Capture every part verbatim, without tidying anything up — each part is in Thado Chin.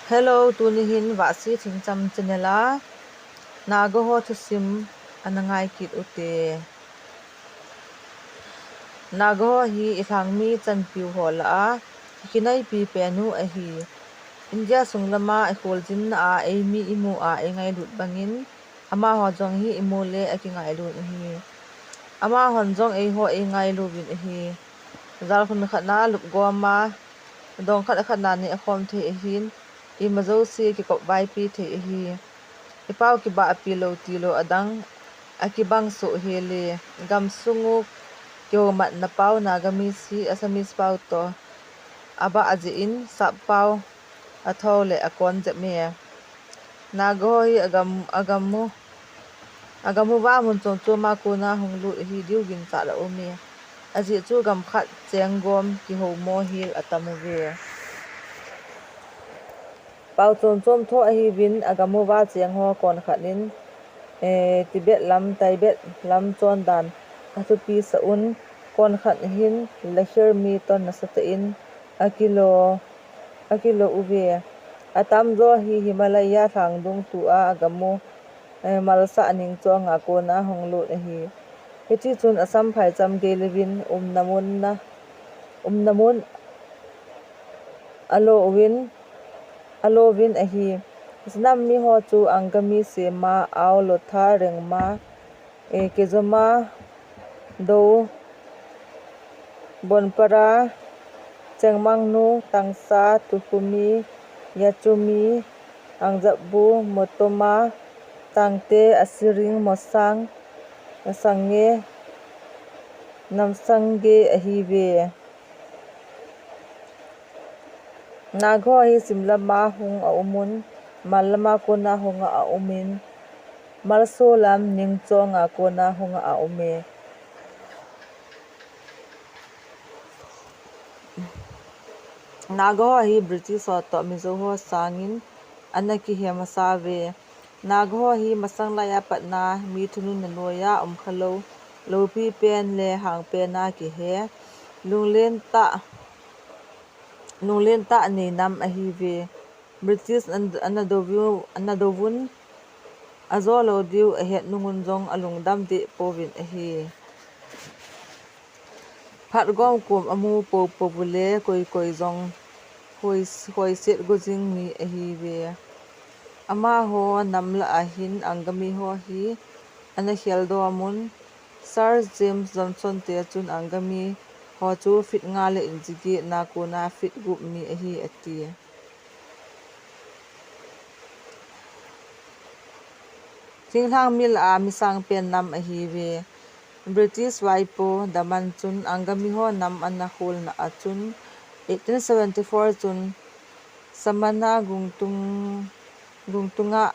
Hello, tuni hin Vahsi Thingcham channel a Naga ho thusim ana ngai kit ute. Naga ho hi i lhangmi chanpiu ho lah a kinaipi pen u ahi. India sung lama i kholjinna a eimi i mu a ei ngailut bangin, amaho jong hi i mu le a kingailut ahi. Amahon jong eiho ei ngailu vin ahi. Jal hun khat na lupgom a, dong khat khat na neh khom thei ahin, ima jouse kikop vaipi thei ahi. I pau kibahpi lou tilou adang a kibang soh hel e. Gamsung u kihomatna pau Nagamese hi Assamese pau toh abah jeh in sap pau athou le akon jep e. Naga ho hi agam, agam u, agam uva mun chom chom a kona hung lut ahi diu ginchat aum e. Ajeh chu gam khat cheng gom kihomo hel atam uve. Pau chom chom tho ahiuvin, agam uva cheng ho kon khat in, eh, Tibet lam, Tibet lam chondan athupi sah un, kon khat hin Lakher mi toh nasatah in akilo, akilo uve. Atamjo hi Himalaya lhangdung tua agam u, eh, malsah ning chonga kona hung lut ahi. Hitichun Assam phaicham gei le vin umna mun na, umna mun alo uvin, alo uvin ahi. Hiche nam mi ho chu Angami, Sema, Ao, Lotha, Rengma, eh, Kezoma, Do, Bonpara, Chengmangnu, Tangsa, Tukhumi, Yachumi, Angjapbu, Motoma, Tangte, Asiring, Mosang, Sange, Namsange ahiuve. Naga ho hi sim lama hung aumun, mal lama kona hung aumin, malso lam ning chonga kona hung aume. Naga ho hi British ho toh Mizo ho sangin ana kihe masa uve. Naga ho hi masang laiya patna mi thununna noiya um khalou, loupi pen le hang pen a kihe, lunglen tah, lunglen tah nei nam ahiuve. British an, ana dou, ana douvun, ajo lou diu ahet nungun jong alungdam deh pouvin ahi. Phatgom kom amu poupou u le koi koi jong hoi, hoiset go jing mi ahiuve. Amaho nam lah a hin Angami ho hi ana kheldoh amun, Sir James Johnson te chun Angami ho chu feet nga le inch get na kona feet gup mi ahi ati. Thinglhang mi lah a mi sangpen nam ahiuve. British vaipo Daman chun Angami ho nam ana kholna a chun eighteen seventy-four chun Samana gungtung, gungtunga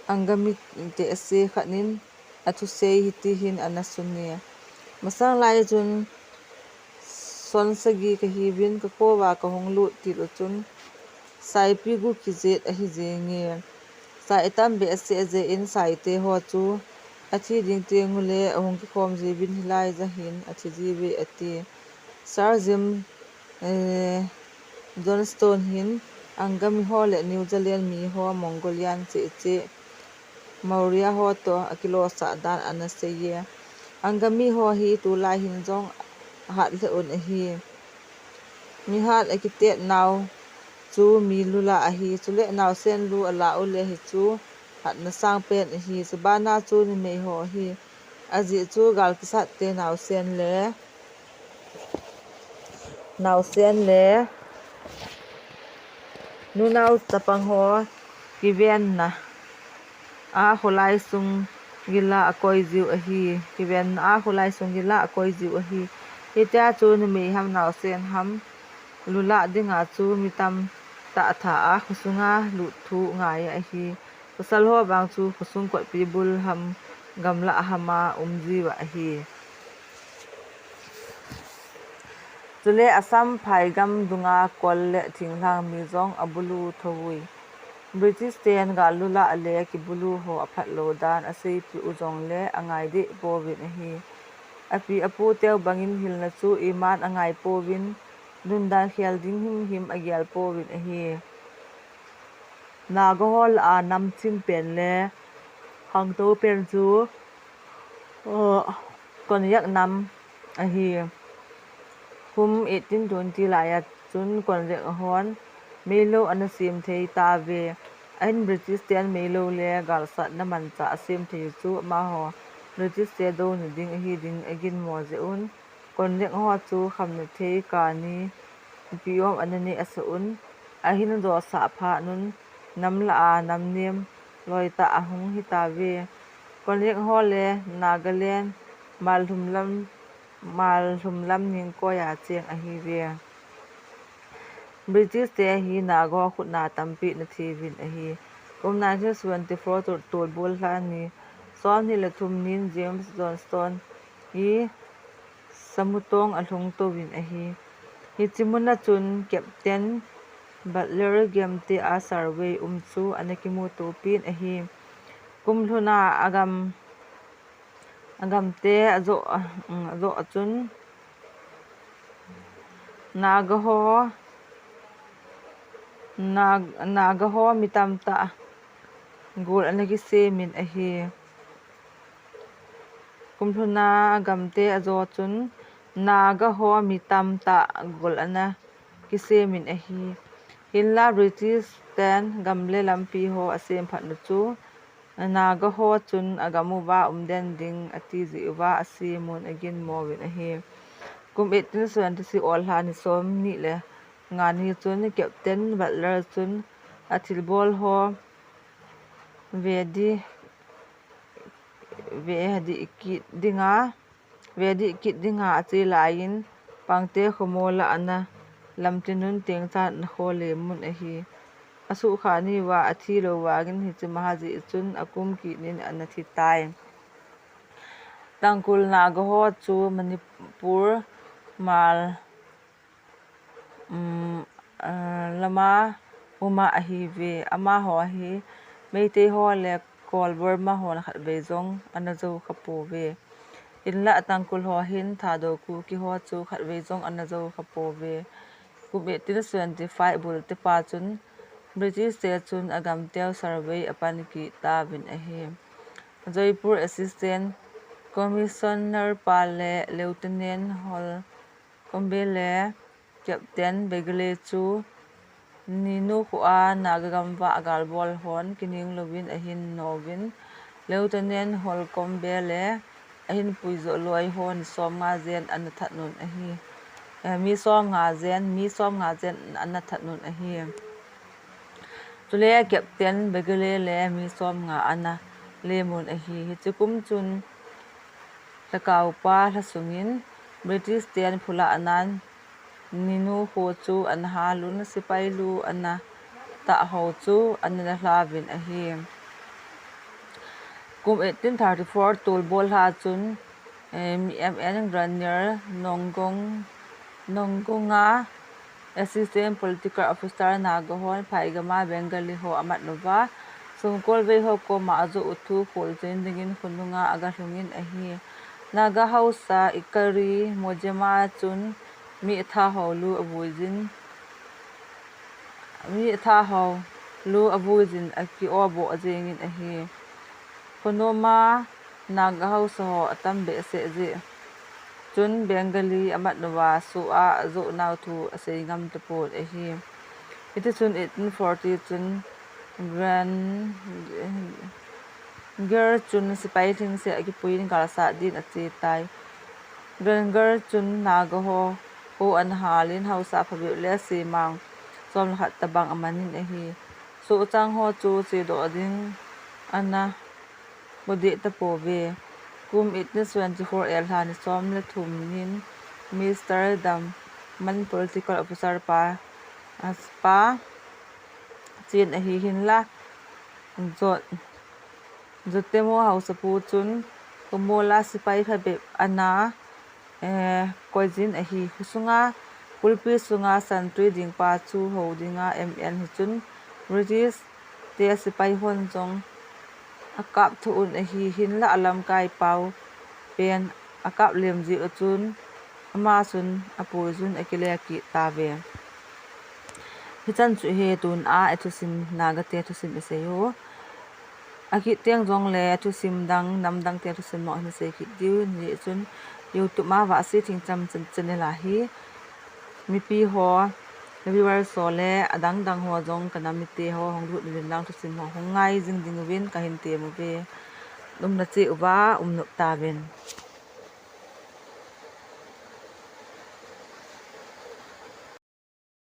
Angami tehse khat in athusei hiti hin ana sun e. Masang lai chun son sagi kahiuvin, kakho uva kahung lut til u chun saipi gu kijet ahi jenge. Sai atam behseh jeh in saite ho chu athi ding teng u le ahung kikhom jiuvin hilai ja hin athi jiuve ati. Sir Jim, eh, Johnstone hin Angami ho le New Zealand mi ho Mongolian cheh cheh Maurya ho toh akilosah dan ana sei e. Angami ho hi tulai hin jong ahat lheh un ahi. Mihat akitet nau chu mi lula ahi. Chule naosen lu ala u le hichu hatna sangpen ahi. Chubana chu numei ho ahi. Ajeh chu gal kisat te naosen le Naosen le nunao chapang ho kivenna a kholai sung gila akoi jiu ahi. Kivenna a kholai sung gila akoi jiu ahi. Hitia chu numei ham naosen ham lula dinga chu mi tamtah tha a khosunga lut thu ngai ahi. Pasal ho vang chu khosung kotpi bul ham gamlah ham a um jiu ahi. Chule Assam phaigam dunga kol le thinglhang mi jong abulu thou ui. British ten gal lula le kibulu ho aphat lou dan aseipeh u jongle angai deh pouvin ahi. Api apu teu bangin hilna chu iman angai pouvin, dundan khel ding himhim agel pouvin ahi. Naga ho lah a nam chim pen le khangtou pen chu, uh, Konyak nam ahi. Kum eighteen twenty lai a chun Konyak hon meilou ana sem thei tauve. Ahin British ten meilou le galsatna manchah asem thei chu amaho British te douna ding ahi ding aginmo jeh un, Konyak ho chu khamna thei kani ipi um ana nei asah un, ahin ajosah phat un, nam lah a nam nem loitah ahung hi tauve. Konyak ho le Nagaland malhum lam, malhum lam ning koi a cheng ahiuve. British te hi Naga ho khut na tampi ana thi uvin ahi. Kum nineteen seventy-four tol, tolbol lha ni somni le thum nin James Johnstone hi Samutong alhung touvin ahi. Hiche mun a chun Captain Butler Gamte a survey um chu ana kimuto pin ahi. Kum lhun a agam, agamte ajoh, um, ajoh a chun Naga ho, Nag-, Naga ho mi tamtah gol ana kisemin ahi. Kum lhun a agamte ajoh a chun Naga ho mi tamtah gol ana kisemin ahi. Hinla British ten gam le lampi ho asem phat u chu Naga ho chun agam uva umden ding ati jeh uva asem un aginmo uvin ahi. Kum eighteen seventy-six August lha ni somni le nga ni chun Captain Butler chun athilbol ho ve di, ve di kit dinga, ve di kit dinga ache laiyin Pangte khomo lah a ana lamtin un tengchan ana kholem un ahi. Asuhkha ni uva athi lou vangin hiche ma jeh chun akum kit in ana thi tai. Tangkhul Naga ho chu Manipur mal, um, ah, lama um a ahiuve. Amaho hi Meitei ho le Kol Burma hon khatvei jong ana jou kha pouve. Hinla Tangkhul ho hin Thadou Kuki ho chu khatvei jong ana jou kha pouve. Kum eighteen seventy-five bul tepa chun British te chun agamteu survey apan kit tauvin ahi. Joypur Assistant Commissioner pa le Lieutenant Holcombe le Captain Begley chu Ninu khoa Naga gamvah galbol hon kining louvin ahin nouvin, Lieutenant Holcombe le ahin puijoh loi ho ni somnga jen ana that un ahi. Eh, mi somnga jen, mi somnga jen ana that un ahi. Chule Captain Begley le mi somnga ana lem un ahi. Hiche kum chun lhakao pa lha sungin British ten phulahnan Ninu kho chu ana hal un, sepai lu ana tah ho chu ana lha uvin ahi. Kum eighteen thirty-four tolbol lha chun, eh, M N Granier Nongong, Nongonga Assistant Political Officer Naga hon phaigam a Bengali ho amat uva, songkol vei ho koma ajoh u thu kholchil dingin khonunga aga lhungin ahi. Naga haosa Ikari Mojema chun mi atha ho lu avui jin, mi atha ho lu avui jin aki-o boh jengin ahi. Khonoma Naga haosa ho atam behseh jeh chun Bengali amat uva soh a ajoh nau thu asei ngam tapon ahi. Hiti chun eighteen forty chun Granger chun sepai lhingset akipuiyin galsat din ache tai. Granger chun Naga ho kho ana halin haosa phabep le semang som le khat tabang amanin ahi. Sohchang ho chu chedoh ding ana podeh tapouve. Kum eighteen seventy-four Elha ni som le thum nin Mister Daman political officer pa, pa chen ahi hinla, Jot, Jotemo haosapu chun Kumola sepai phabep ana, eh, koijin ahi. Khosunga kulpi sunga santui dingpa chu hou dinga M N hichun British te sepai hon jong akap thou un ahi hinla alamkai pau pen akap lem jeh u chun ama chun apuijun akile kit tauve. Hichan chu hi tun a i thusim, Naga te thusim i sei u. Akit teng jong le thusim dang, nam dang te thusim mo hin sei kit diu, ni chun YouTube ma Vahsi Thingcham channel a hi mipi ho, viewers ho le adang dang ho jong ka nam mite ho hung lut uvin lang thusim ho hung ngai jing ding uvin ka hin tem uve. Umna cheh uva, um nop tauvin.